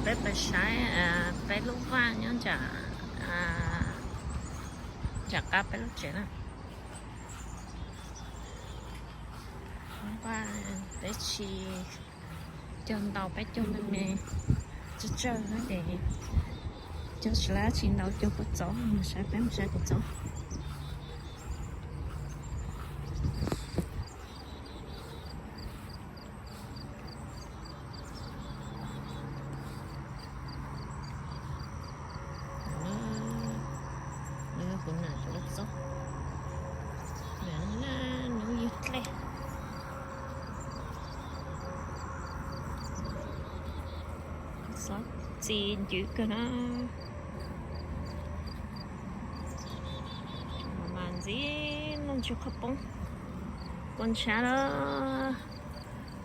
Peb pais saib peb lub vaj nyob nram, nram qab peb lub tsev na. Vaj peb tsis cog ntau, peb cog me me tsawg tsawg xwb ces cog tsis lab tsis ntau, cog kua txob, mus saib peb mus saib kua txob. Nws kuv nam cov lub txob, nws ywg dlej. Txob txi ncw kawg na. Mas ntxim noj ntsis qhov poob, kua ntshab lawm,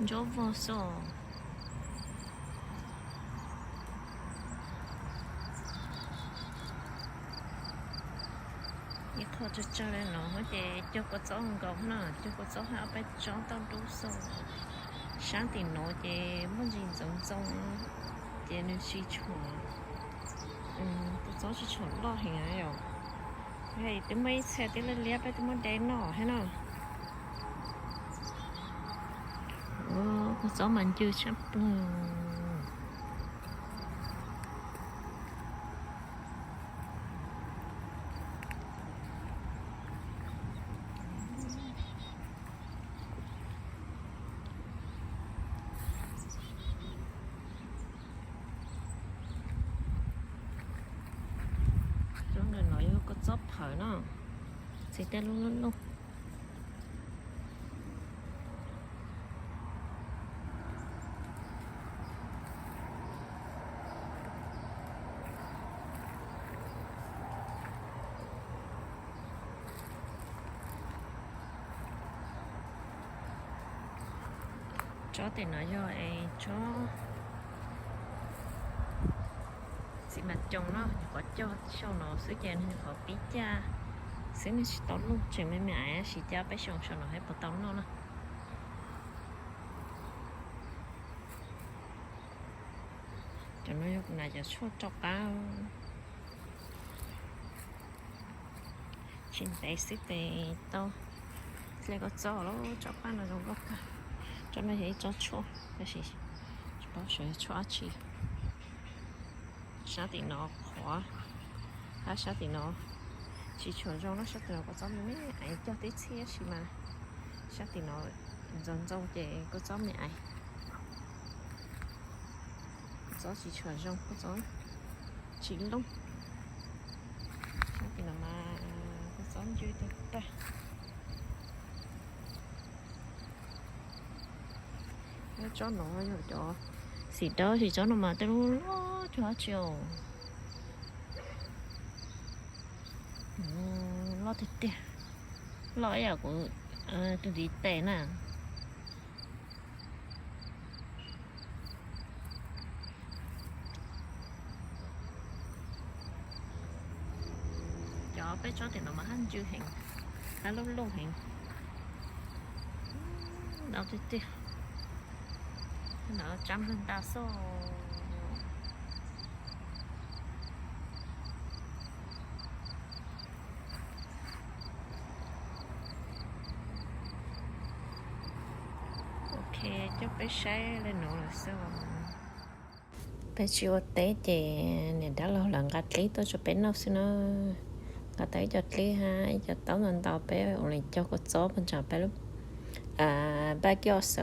ntsuab vog xwb. Ib qho tsawg tsawg li no ces cog kua txob nkaus na, cog kua txob hab ob peb tsob tauj dub xwb. Sab tim no ces muaj ntsis ntxoov ntxoo ces nws tsis tshua, kua txob tsis tshua loj heev yom. Twb muaj ib txhia twb liab liab peb twb muab de noj thiab na. Kua txob mas ncw tshaj plaws. Tsob ntawm no yog kua txob phawv na, txiv tej lub lub lub. Tsob tim no yog es tsob txiv mas coos no, nyuam qhuav cog xyaum no xwb ces nyuam qhuav pib caj xwb, nws tsis tau luj, tseem me me aiv, tab sis caj peb xyoo saum no thiab puas tau noj na. Cov no yog kuv nam cov tshuaj rau qab. Tsis ntev xwb ces tau hle kua txob lawm. Tsob paj no zoo nkauj kawg. Tsob no yog ib tsob tshuaj tab sis tsis paub xyov yog tshuaj dab tsi. Sab tim no qhuav, hab sab tim no tsis tshua zoo na, sab tim no kua txob me me aiv, cog tib txhij tab sis mas sab tim no ntxoov ntxoo ces kua txob me aiv. Kua txob tsis tshua zoo, kua txob tsis looj. Sab tim no mas kua txob ncw tag tag. Tsob no yog cov xim dawb, tsis tsob no mas tej lub loj cuag dab tsi os. Loj tiag tiag, loj ib yam kuv tus ntiv tes na. Cov peb tsob tim no mas hab ncw heev, hab lub luj heev. Ntau tiag tiag. No tsab npawg nta xwb. Ok, coj peb saib li no lawm xwb. Peb tsis ua teb ces niam dab laug lawv nqa dlib tuaj rau peb noj xwb na. Nqa tau ib co dlib hab ib co taub ntau ntau, peb ua li cog kua txob pes tsawg peb lub backyard os.